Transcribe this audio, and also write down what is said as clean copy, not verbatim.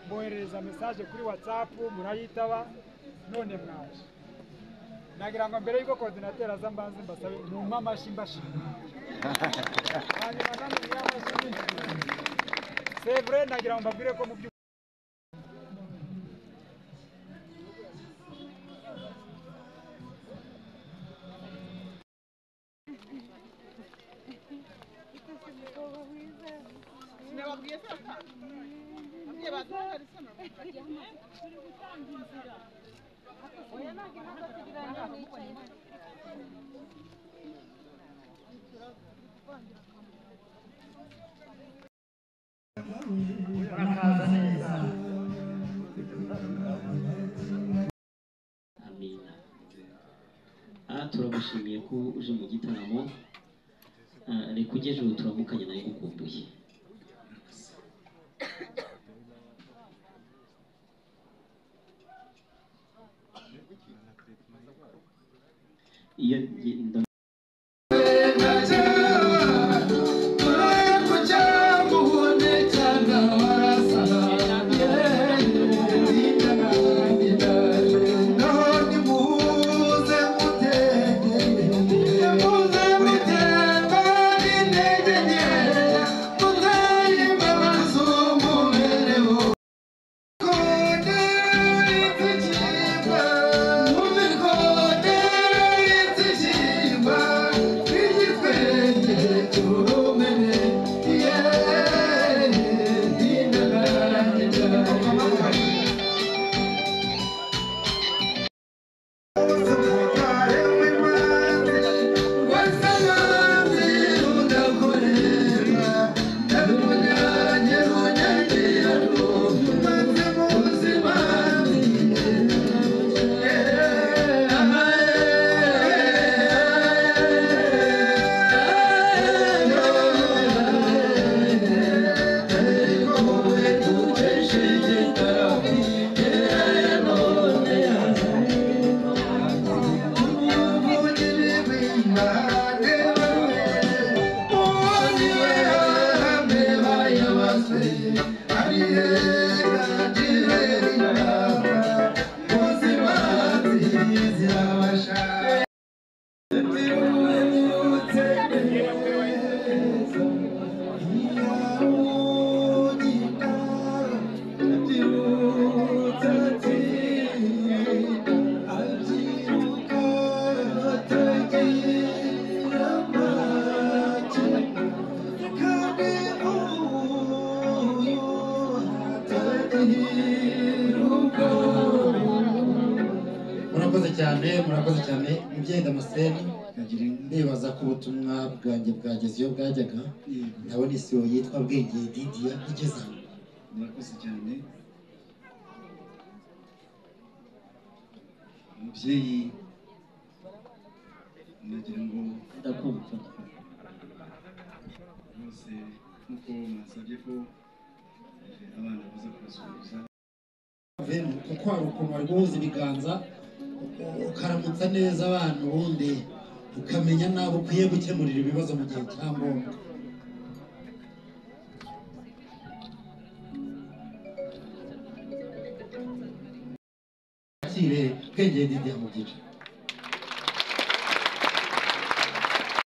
Bohereza message kuri WhatsApp murayitaba none mwaje. Nagira ngo mbere yuko coordinateur aza mbanze mbasabe mumpa amashyi mbashimira. Hanyuma namwe mwamashyi. C'est vrai, nagira ngo mbabwire ko mu Amina. Turagushimiye ko uje mu gitaramo. Reka ugeze ubu turamukanye nawe gukumbuye. Iyo Murakoze cyane mubyeyi Damascene, ndibaza ko ubutumwa bwanjye bwageze iyo bwajyaga. Ndabona isibo yitwa Bwenge Didier igeze. Murakoze cyane mubyeyi, nagira ngo ndakumva rwose nkuko mwasabye ko abana baza kubasuhuza, kuko hari ukuntu bari guhuza ibiganza ukaramutsa neza abantu, ubundi ukamenya nabo ukwiye gukemurira ibibazo mu gihe cya ngombwa. Akire Bwenge Didier mu byiciro.